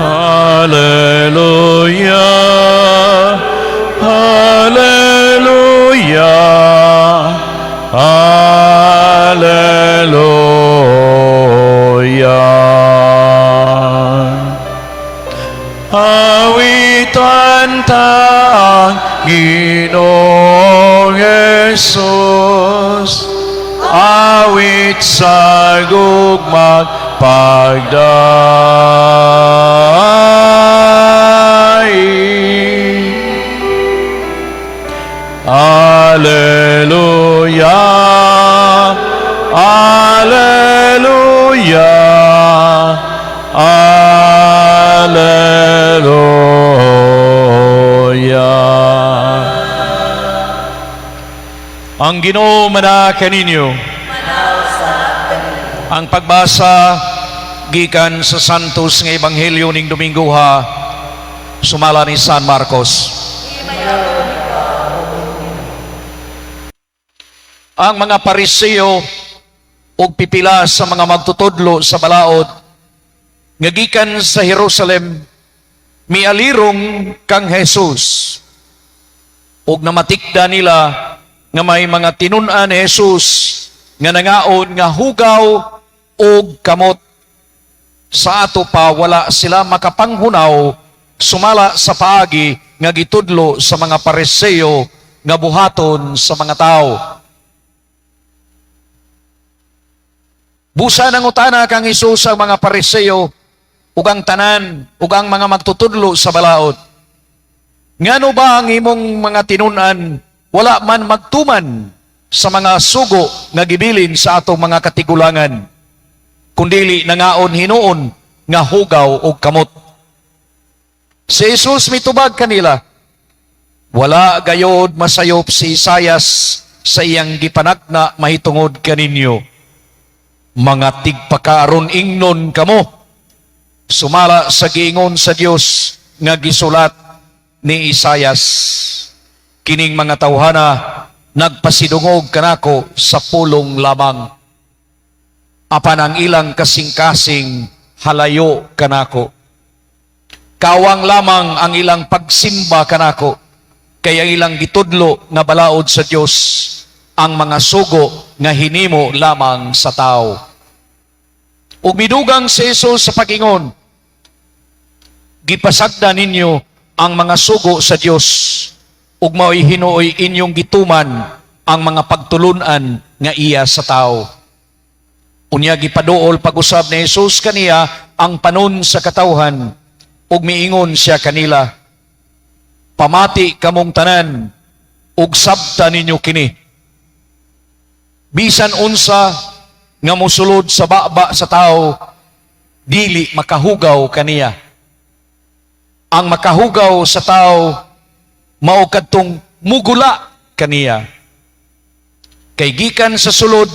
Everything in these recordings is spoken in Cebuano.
Hallelujah. Hallelujah. Hallelujah. Awitan ta ang Ginoong Jesus. Awit sa gugmag pagdaig. Alleluia, Alleluia, Alleluia. Ang Ginoo mana kaninyo. Ang pagbasa gikan sa Santos nga Ebanghelyo ning Domingo ha sumala ni San Marcos. Ang mga Pariseo ug pipila sa mga magtutudlo sa balaod nga gikan sa Jerusalem mialirong kang Jesus ug namatikda nila nga may mga tinun-an ni Jesus nga nangaon nga hugaw og kamot. Sa ato pa wala sila makapanghunaw sumala sa paagi nga gitudlo sa mga Pariseo nga buhaton sa mga tao. Busa nangutana kang Hesus ang mga Pariseo ug ang tanan ug ang mga magtutudlo sa balaod. Ngano ba ang imong mga tinun-an wala man magtuman sa mga sugo nga gibilin sa atong mga katigulangan, kundili nangaon hinuon nga hugaw og kamot? Si Jesus mitubag kanila, "Wala gayod masayop si Isayas sa iyang gipanagna mahitungod kaninyo. Mga tigpakaaron ingnon kamo, sumala sa giingon sa Dios nga gisulat ni Isayas: Kining mga tawhana nagpasidungog kanako sa pulong lamang, apan ang ilang kasing-kasing halayo kanako. Kawang lamang ang ilang pagsimba kanako, kay ang ilang gitudlo nga balaod sa Dios ang mga sugo nga hinimo lamang sa tao." Ug midugang si Jesus sa pag-ingon, "Gipasagda ninyo ang mga sugo sa Dios ug mao'y hinuoy inyong gituman ang mga pagtulun-an nga iya sa tao." Unya gipaduol pag-usab ni Jesus kaniya ang panon sa katawhan ug miingon siya kanila, "Pamati kamong tanan ug sabta ninyo kini. Bisan unsa nga mosulod sa baba sa tao, dili makahugaw kaniya. Ang makahugaw sa tao mao kadtong mugula kaniya. Kay gikan sa sulod,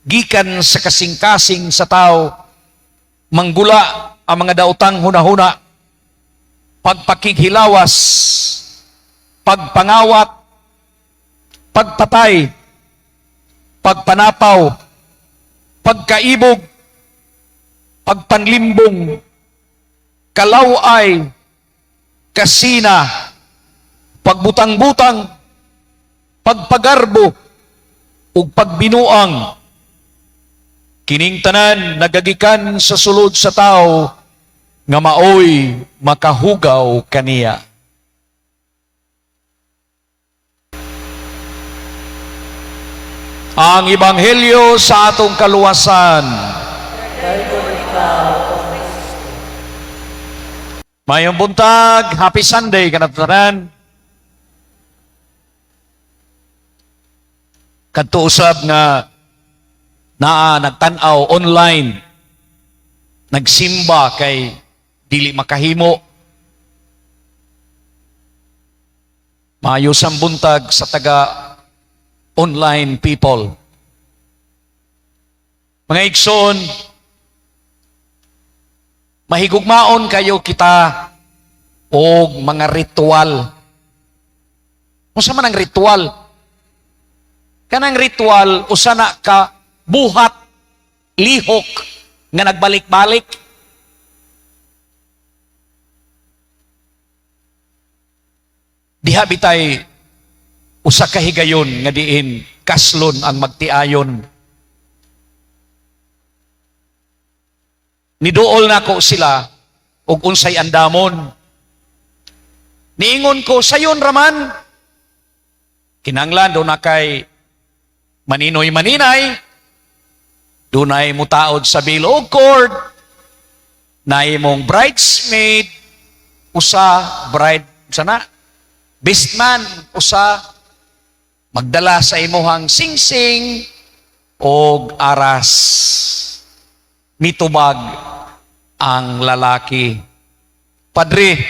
gikan sa kasing-kasing sa tao, manggula ang mga daotang hunahuna, pagpakighilawas, pagpangawat, pagpatay, pagpanapaw, pagkaibog, pagpanlimbong, kalaway, kasina, pagbutang-butang, pagpagarbo, ug pagbinuang. Kining tanan nagagikan sa sulod sa tao nga maoy makahugaw kaniya." Ang Ebanghelyo sa atong kaluwasan. Mayong buntag, happy Sunday kanatanan. Kadto usab nga naa nagtan-aw online, nagsimba kay dili makahimo. Maayo sang buntag sa taga online people. Mga igsoon, mahigugmaon kayo kita og mga ritual. Unsa man ang ritual? Kanang ritual usa na ka buhat, lihok nga nagbalik-balik. Diha bitay usa ka higayon nga diin kaslon ang magtiayon. Niduol nako sila og unsay andamon. Niingon ko, sayon raman. Kinanglan duna kay maninoy maninay, dunay mutaod sa veil og cord, na imong bridesmaid, usa bride, sana, best man, usa, magdala sa imuhang singsing og aras. Mitubag ang lalaki. "Padre,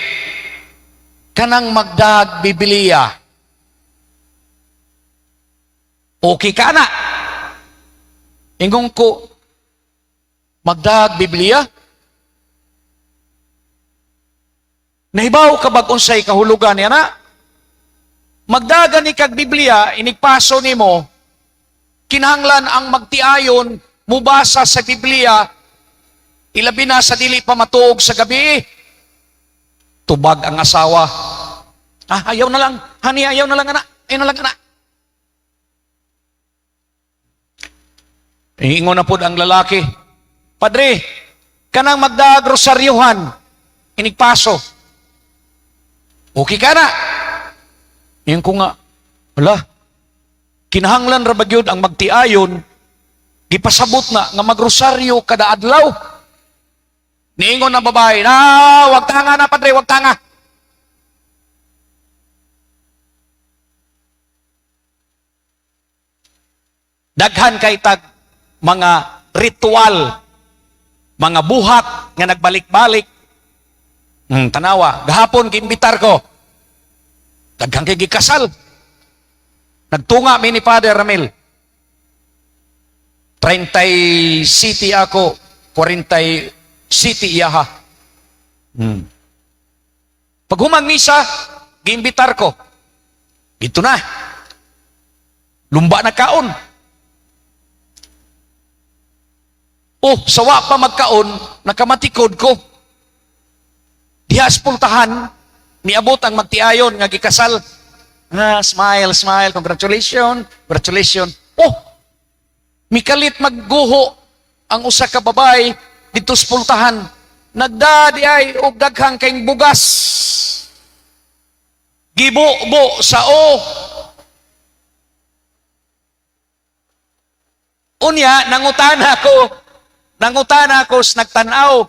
kanang magdag Biblia, okay ka na?" Ingon ko, "Magdag Biblia? Nahibaw ka bag unsay kahulugan niya na? Magdagan ni kag Biblia, inigpaso nimo, kinahanglan ang magtiayon mubasa sa Biblia, ilabi na sa dili pa matuog sa gabi." Tubag ang asawa. "Ah, ayaw na lang. Honey, ayaw na lang, anak. Ayaw na lang, anak." Ingon na pod ang lalaki. "Padre, kanang magdaag rosaryohan, inigpaso. Okay ka na?" Ingon ko nga, "Wala. Kinahanglan ra ba gyud ang magtiayon, gipasabot na nga magrosaryo kada adlaw?" Niingon ang babae, "Na, wag tanga na, padre, wag tanga." Daghan kay tag mga ritual, mga buhat nga nagbalik-balik. Tanawa, gahapon giimbitar ko. Daghan kay gikasal. Nagtunga mi ni Father Ramil. 30 city ako, 40 city iyaha. Pag humang misa, giimbitar ko. Ito na. Lumba na kaon. Oh, sawa pa magkaon, nakamatikod ko. Diha sa pultahan, niabot ang magtiayon nga gikasal. Ah, smile, smile, congratulations, congratulations. Oh, mikalit magguho ang usa ka babae dito sa pultahan. Nagdadi ay og daghang kayong bugas. Gibo-bo sa o. Unya, nangutana ko. Nangutana ko sa nagtan-aw.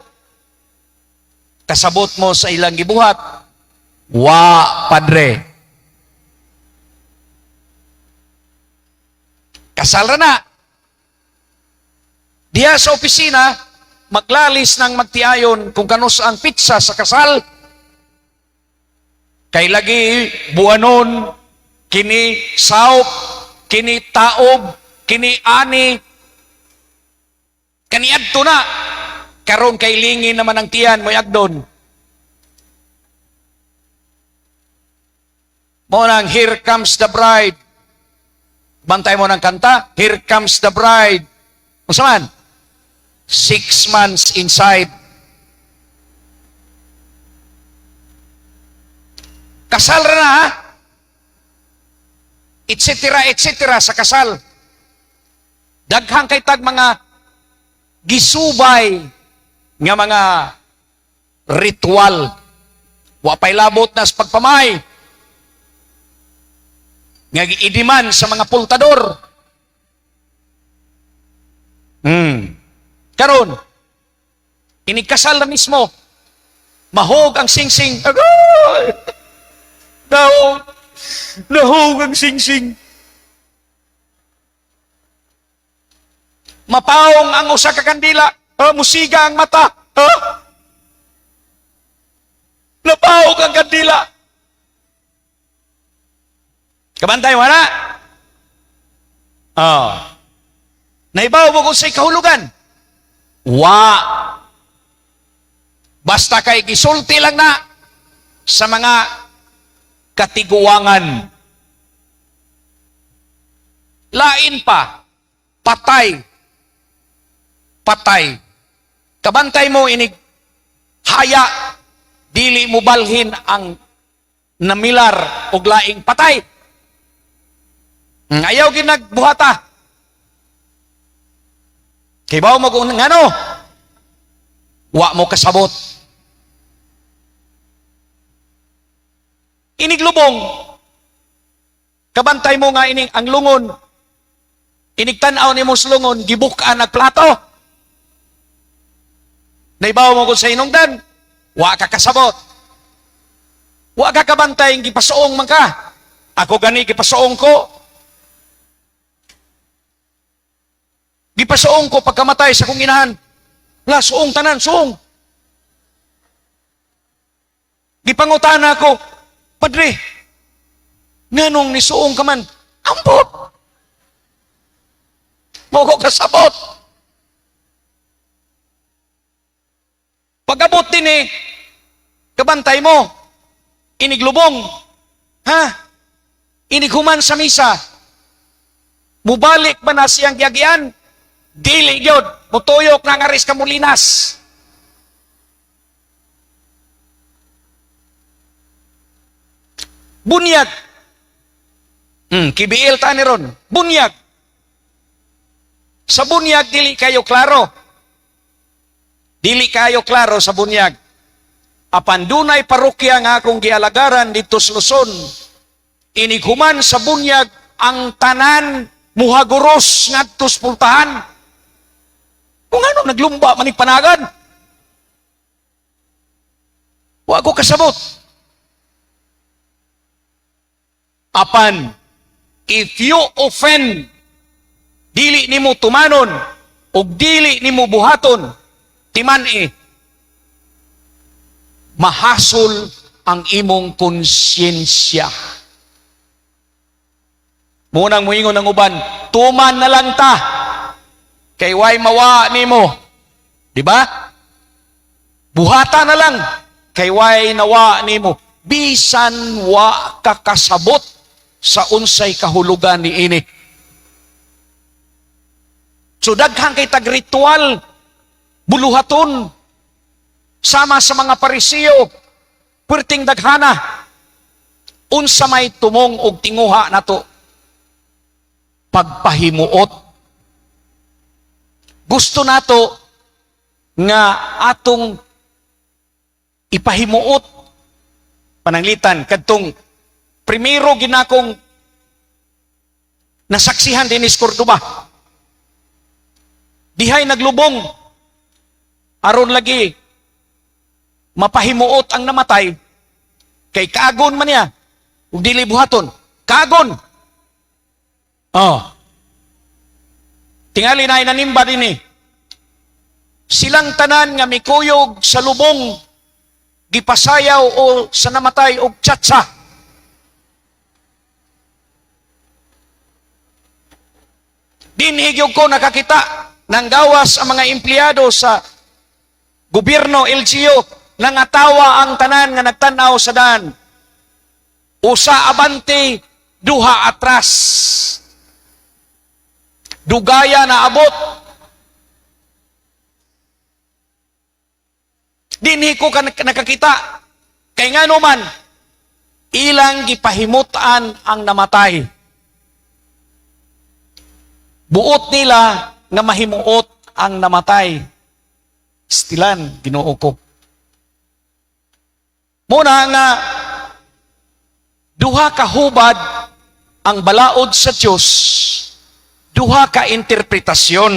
"Kasabot mo sa ilang gibuhat?" "Wa, padre." Kasal ra na. Diya sa opisina, maglalis ng magtiayon kung kanus ang pizza sa kasal. Kay lagi buwanon, kini saop, kini taob, kini ani, kaniadto na. Karon kay lingin naman ang tiyan, mo'y agdon. Mo nang "Here Comes the Bride." Bantay mo ng kanta, "Here Comes the Bride." Unsa man? 6 months inside. Kasal ra na, ha? Et cetera, et cetera sa kasal. Daghang kay tag mga gisubay nga mga ritual. Wa pay labot na sa pagpamay. Nga giidiman sa mga pultador. Karon, inikasal na mismo. Mahog ang singsing. Agoy! Nahog! Nahog ang singsing. Mapaong ang usa ka kandila. Ah, musiga ang mata. Ah? Napaong ang kandila. Kabantay, wala? Ah. Naibaw mo kung sa'y kahulugan? Wa. Basta kay gisulti lang na sa mga katiguangan. Lain pa, patay. Patay. Kabantay mo inig haya, dili mo balhin ang Namilar og laing patay. Ayaw ginagbuhata. Kibaw mo kung ngano. Wa mo kasabot. Iniglubong. Kabantay mo nga ining ang lungon. Inigtan-aw nimo sa lungon, gibukaan ang plato. Naibaw mo kung sa hinungdan, wa ka kasabot. Wa ka kabantay, gipasuong man ka. Ako gani, gipasuong ko. Gipasuong ko pagkamatay sa kong inahan. La, suong tanan, suong. Gipangutana ako, "Padre, nganong nisuong ka man?" Ambot! Mo ko kasabot. Pag-abot din eh, kabantay mo, iniglubong, ha? Inighuman sa misa, mubalik ba na siyang giagian? Dili gyud, mutuyok na nga aris kamulinas. Bunyag. Kibiil ta ni ron. Bunyag. Sa bunyag, dili kayo klaro. Dili kayo klaro sa bunyag. Apan dunay parokya nga akong gialagaran dito sa Luzon. Inighuman sa bunyag ang tanan muhaguros ngadto sa pultahan. Kung ano, naglumba manig panagan. Wa ko kasabot. Apan, if you offend, dili nimo tumanon, ug dili nimo buhaton, timan-i, mahasol ang imong konsyensya. Munang muingon ang uban, "Tuman na lang ta, kay way mawa nimo." Di ba? "Buhata na lang, kay way nawa nimo." Bisan wa ka kasabot sa unsay kahulugan ni ini. So daghan kay tag ritual, buluhaton, sama sa mga Pariseo, perting daghana. Unsa may tumong og tinguha nato? Pagpahimuot. Gusto nato nga atong ipahimuot, pananglitan kadtong primero ginakong nasaksihan dinis Cordoba. Dihay naglubong aron lagi mapahimuot ang namatay kay kaagon man niya ug dili buhaton. Kaagon. Oh. Tingali na nanimba dinhi. Silang tanan nga mikuyog sa lubong gipasayaw o sa namatay og tsatsa. Dinhi gyud ko nakakita nang gawas ang mga empleyado sa gobyerno LGU, nangatawa ang tanan nga nagtan-aw sa daan. Usa abante, duha atras. Dugaya na abot. Dinhi ko nakakita. Kay ngano man, ilang gipahimutan ang namatay. Buot nila nga mahimuot ang namatay. Stilan, Ginoo ko. Muna nga, duha ka hubad ang balaod sa Diyos, duha ka interpretasyon.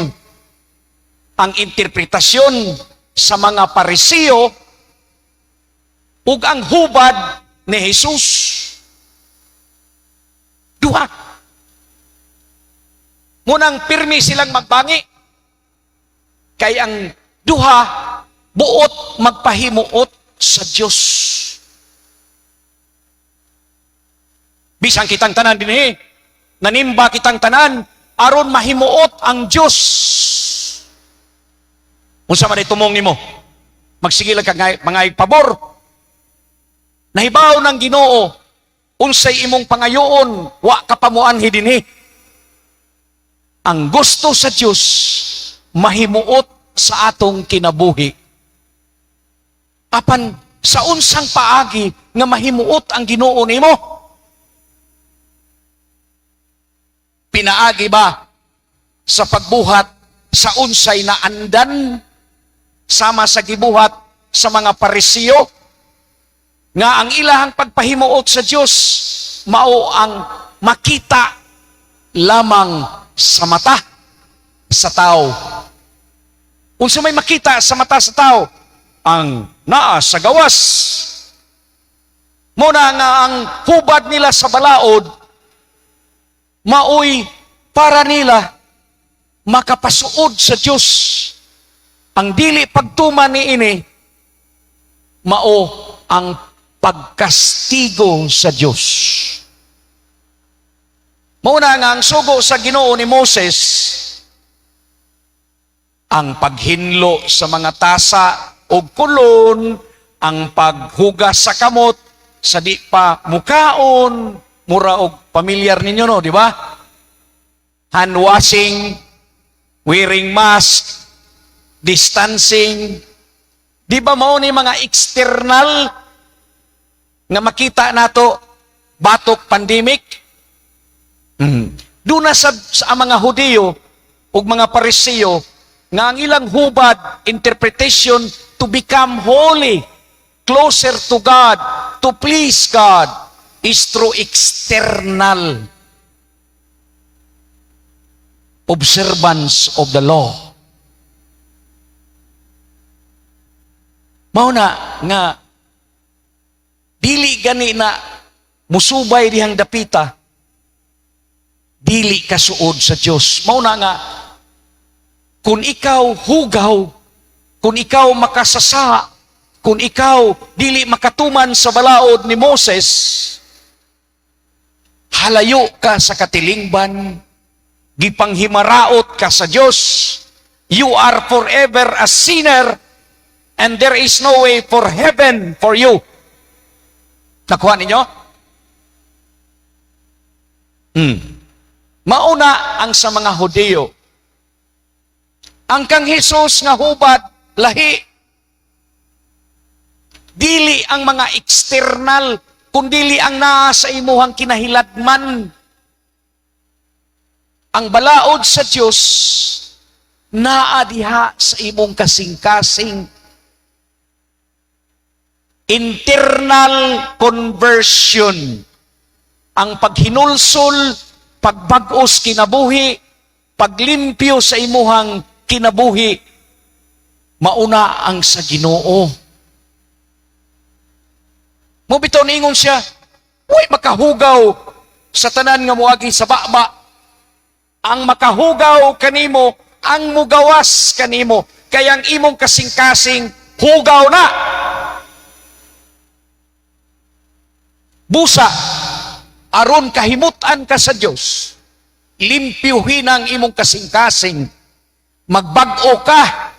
Ang interpretasyon sa mga Pariseo ug ang hubad ni Jesus. Duha. Munang pirmi silang magbangi. Kay ang duha, buot magpahimuot sa Diyos. Bisan kitang tanan dinhi, nanimba kitang tanan, aron mahimuot ang Diyos. Unsa man tumong nimo? Magsige lang ka mga pabor. Nahibaw ng Ginoo unsay imong pangayoon, wa ka pa moanhi dinhi. Ang gusto sa Dios mahimuot sa atong kinabuhi. Apan Sa unsang paagi nga mahimuot ang Ginoo nimo? Pinaagi ba sa pagbuhat sa unsay naandan sama sa gibuhat sa mga Parisiyo nga ang ilahang pagpahimuot sa Dios mao ang makita lamang sa mata sa tao? Unsa may makita sa mata sa tao? Ang naa sa gawas. Mao na nga ang hubad nila sa balaod maoy para nila makapasuod sa Dios. Ang dili pagtuman niini mao ang pagkastigo sa Dios. Mao na nga ang sugo sa Ginoo ni Moses, ang paghinlo sa mga tasa o kulon, ang paghugas sa kamot sa di pa mukaon, mura og pamilyar ninyo, no, di ba? Hand washing, wearing mask, distancing, di ba mao ni mga external nga makita nato batok pandemic? Duna sa mga Hudiyo ug mga Parisiyo nga ang ilang hubad, interpretation to become holy, closer to God, to please God, is through external observance of the law. Mao na nga dili gani na musubay dihang dapita, dili kasuod sa Dios. Mao na nga kung ikaw hugaw, kung ikaw makasasa, kung ikaw dili makatuman sa balaod ni Moses, halayo ka sa katilingban, gipanghimaraot ka sa Dios, you are forever a sinner and there is no way for heaven for you. Nakuha ninyo? Mauna ang sa mga Hudiyo. Ang kang Hesus nga hubad, lahi. Dili ang mga external, kundili ang naa sa imuhang kinahiladman. Ang balaod sa Dios naa diha sa imong kasing-kasing. Internal conversion. Ang paghinulsol, pagbag-os kinabuhi, paglimpyo sa imuhang kinabuhi, mauna ang sa Ginoo. Mao bitaw niingon siya, "Uy, makahugaw sa tanan nga muagi sa baba. Ang makahugaw kanimo, ang mugawas kanimo, kay ang imong kasing-kasing hugaw na." Busa, aron kahimutan ka sa Dios, limpyuhin ang imong kasing-kasing, magbag-o ka,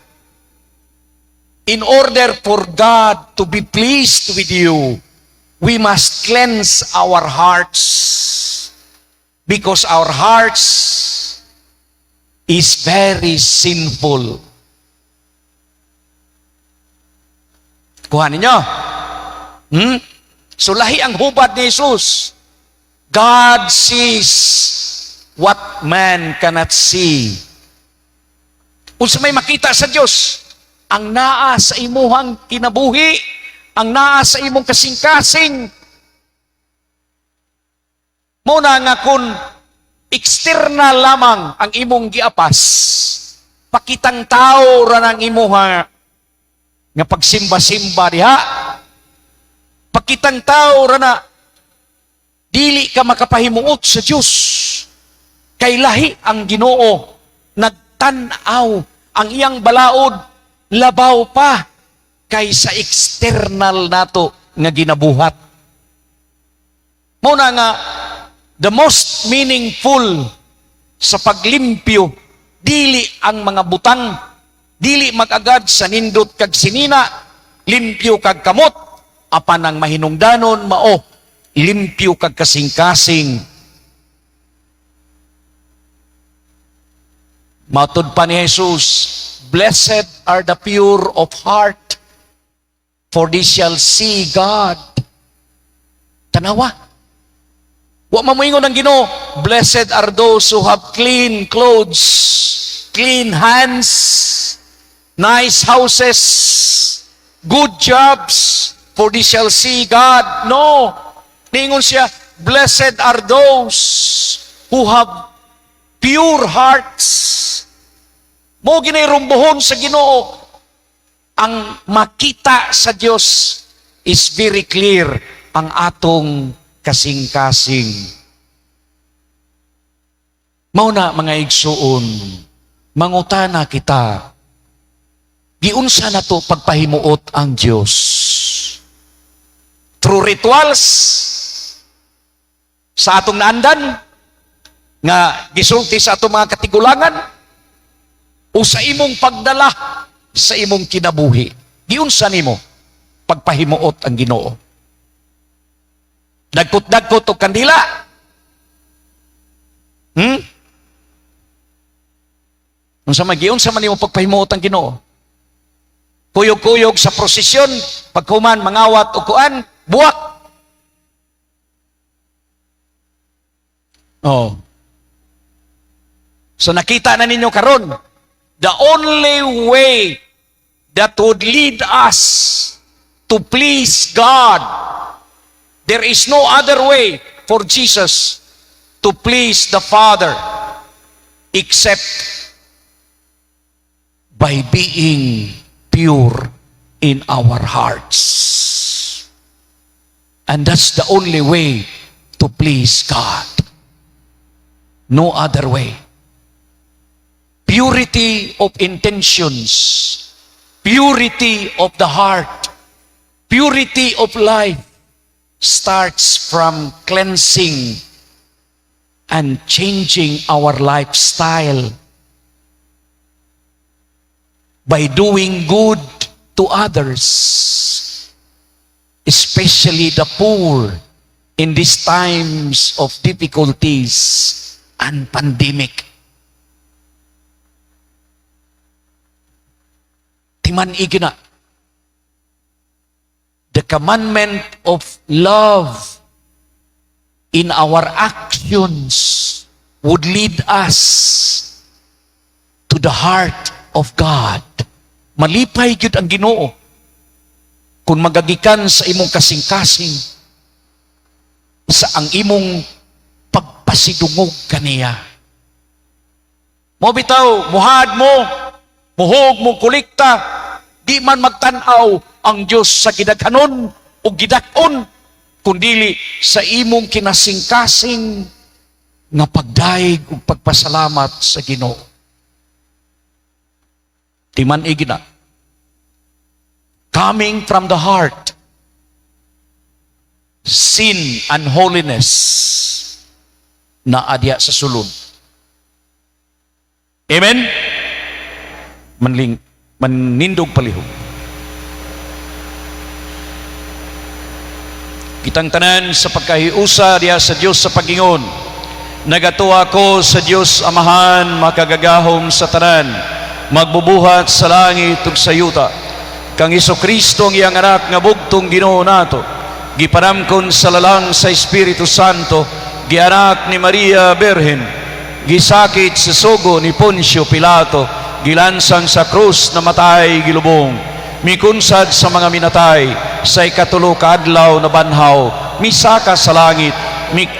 in order for God to be pleased with you, we must cleanse our hearts because our hearts is very sinful. Kuha ninyo? So lahi ang hubad ni Jesus. God sees what man cannot see. Unsa may makita sa Dios? Ang naa sa imuhang kinabuhi, ang naa sa imong kasing-kasing. Mao na nga kung external lamang ang imong giapas, pakitang tao ra ng imuha nga pagsimba-simba diha. Pakitang tao ra na, dili ka makapahimuot sa Dios. Kay lahi ang Ginoo nagtan-aw, ang iyang balaod labaw pa kaysa external nato nga ginabuhat. Mao na nga the most meaningful sa paglimpyo, dili ang mga butang, dili mag-agad sa nindot kag sinina, limpyo kag kamot, apan ang mahinungdanon mao limpyo kag kasing-kasing. Matud pa ni Jesus, "Blessed are the pure of heart." for they shall see God. Tanawa. Wa man moingon ang Ginoo, "Blessed are those who have clean clothes, clean hands, nice houses, good jobs, for they shall see God." No. Ningon siya, "Blessed are those who have pure hearts." Mao gyud nay rumbohon sa Ginoo. Ang makita sa Dios is very clear ang atong kasing-kasing. Mao na, mga igsuon, mangutana kita, giunsa na to pagpahimuot ang Dios? Through rituals sa atong naandan nga gisulti sa atong mga katigulangan o sa imong pagdala sa imong kinabuhi? Giunsa nimo pagpahimuot ang Ginoo? Dagkot-dagkot og kandila? Unsa man, giunsa man nimo pagpahimuot ang Ginoo? Kuyog-kuyog sa prosesyon, pagkuman mangawat og kuan, buwak. Oh. So nakita na ninyo karon, the only way that would lead us to please God, there is no other way for Jesus to please the Father except by being pure in our hearts. And that's the only way to please God. No other way. Purity of intentions, purity of the heart, purity of life starts from cleansing and changing our lifestyle by doing good to others, especially the poor in these times of difficulties and pandemic. Timan-i na. The commandment of love in our actions would lead us to the heart of God. Malipay gyud ang Ginoo kung magagikan sa imong kasing-kasing sa ang imong pagpasidungog kaniya. Mo bitaw, muhad mo, muhog mo kolekta, di man magtan-aw ang Dios sa gidaghanon o gidak-on, kundili sa imong kinasingkasing nga pagdayeg ug pagpasalamat sa Ginoo. Timan-i na. Coming from the heart, sin and holiness naa diha sa sulod. Amen? Manling, manindog palihog. Kitang tanan sa pagkahiusa diha sa Dios sa pagingon, "Nagatuo ako sa Dios Amahan, makagagahom sa tanan, magbubuhat sa langit ug sa yuta. Kang Kristo ang iyang anak nga bugtong Ginoo nato, gipanamkon sa lalang sa Espiritu Santo, gianak ni Maria Birhen, gisakit sa sugo ni Poncio Pilato, gilansang sa krus, namatay, gilubong, mikunsad sa mga minatay, sa ikatulo ka adlaw nabanhaw, misaka sa langit,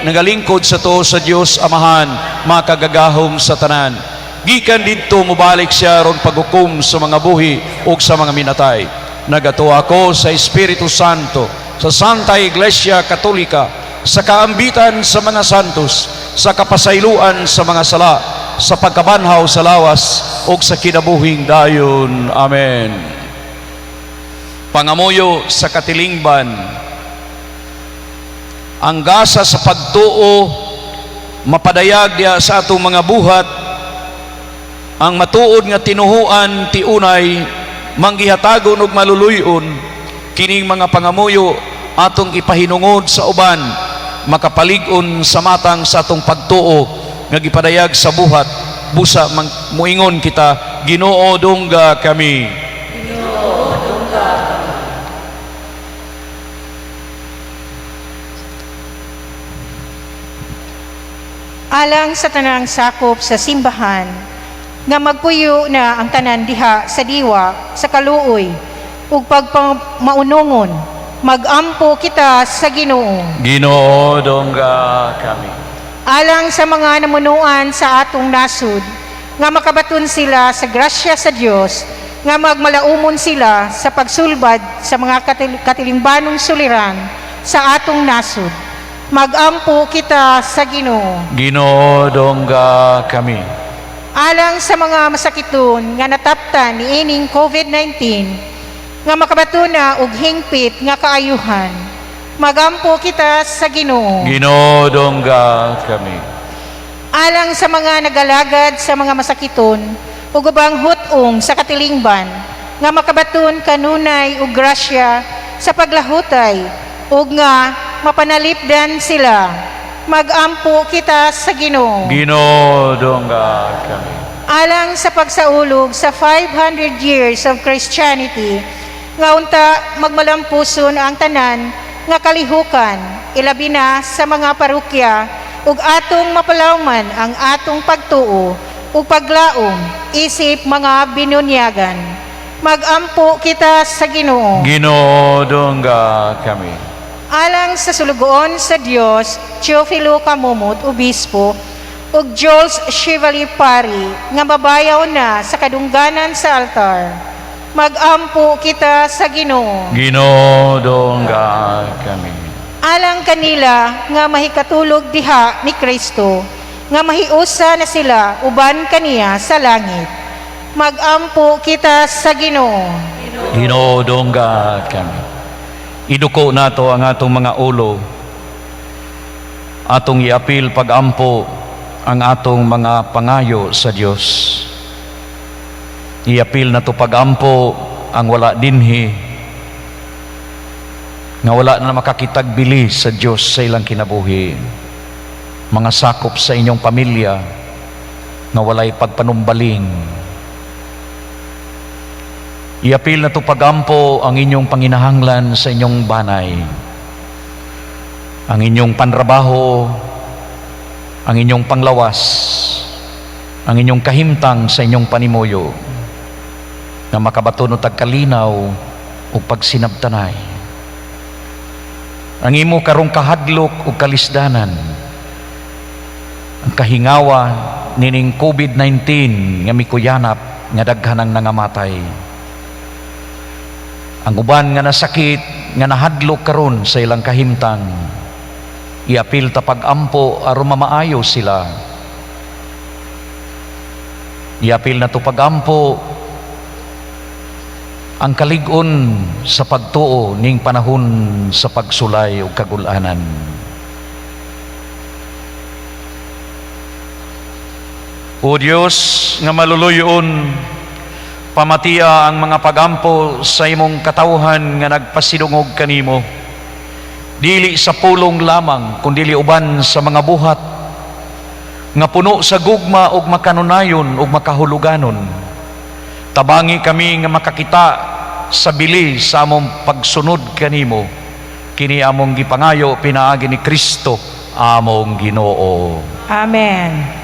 nagalingkod sa tuo sa Dios Amahan, makagagahom sa tanan. Gikan didto mobalik siya aron paghukom sa mga buhi ug sa mga minatay. Nagatuo ako sa Espiritu Santo, sa Santa Iglesia Katolika, sa kaambitan sa mga santos, sa kapasayloan sa mga sala, sa pagkabanhaw sa lawas ug sa kinabuhing dayon. Amen." Pangamuyo sa katilingban. Ang gasa sa pagtuo mapadayag diha sa atong mga buhat. Ang matuod nga tinuhuan tiunay manggihatagon og maluluy-on. Kining mga pangamuyo atong ipahinungod sa uban, makapalig-on sa matang sa atong pagtuo nga gipadayag sa buhat, busa muingon kita, "Ginoo, dungga kami." Alang sa tanang sakop sa simbahan, nga magpuyo na ang tanan diha sa diwa sa kaluoy ug pagpamaunungon, magampo kita sa Ginoo. Ginoo, dungga kami. Alang sa mga namunuan sa atong nasud, nga makabaton sila sa grasya sa Dios, nga magmalaumon sila sa pagsulbad sa mga katilingbanong suliran sa atong nasud, magampo kita sa Ginoo. Ginoo, dungga kami. Alang sa mga masakiton nga nataptan niining COVID-19, nga makabaton na og hingpit nga kaayuhan, magampo kita sa Ginoo. Ginoo, dungga kami. Alang sa mga nagalagad sa mga masakiton ug ubang hut-ong sa katilingban, nga makabaton kanunay og grasya sa paglahutay ug nga mapanalipdan sila, magampo kita sa Ginoo. Ginoo, dungga kami. Alang sa pagsaulog sa 500 years of Christianity, nga unta magmalampuson ang tanan nga kalihukan, ilabi na sa mga parokya, ug atong mapalawman ang atong pagtuo ug paglaom isip mga binunyagan, magampo kita sa Ginoo. Ginoo, dungga kami. Alang sa sulugoon sa Dios Teofilo Camomot, Obispo, ug Jules Chevalier Pari, nga mabayaw na sa kadungganan sa altar, magampo kita sa Ginoo. Ginoo, dungga kami. Alang kanila nga mahikatulog diha ni Kristo, nga mahiusa na sila uban kaniya sa langit, magampo kita sa Ginoo. Ginoo, dungga kami. Iduko nato ang atong mga ulo. Atong iapil pagampo ang atong mga pangayo sa Dios. Iapil nato pagampo ang wala dinhi, nga wala na makakitag bili sa Dios sa ilang kinabuhi. Mga sakop sa inyong pamilya nga walay pagpanumbaling. Iapil nato pagampo ang inyong panginahanglan sa inyong banay, ang inyong panrabaho, ang inyong panglawas, ang inyong kahimtang sa inyong panimuyo, nga makabaton tag kalinaw ug pagsinabtanay. Ang imo karong kahadlok ug kalisdanan, ang kahingawa nining COVID-19 nga mikuyanap nga daghan ang nangamatay. Ang uban nga nasakit, nga nahadlok karon sa ilang kahimtang, iapil ta pagampo aron mamaayo sila. Iapil nato pagampo ang kalig-on sa pagtuo ning panahon sa pagsulay ug kagulanan. O Dios nga maluluyon, pamatia ang mga pagampo sa imong katawhan nga nagpasidungog kanimo. Dili sa pulong lamang, kundili uban sa mga buhat nga puno sa gugma ug makanunayon ug makahuluganon. Tabangi kami nga makakita sa bili sa among pagsunod kanimo. Kini among gipangayo pinaagi ni Kristo among Ginoo. Amen.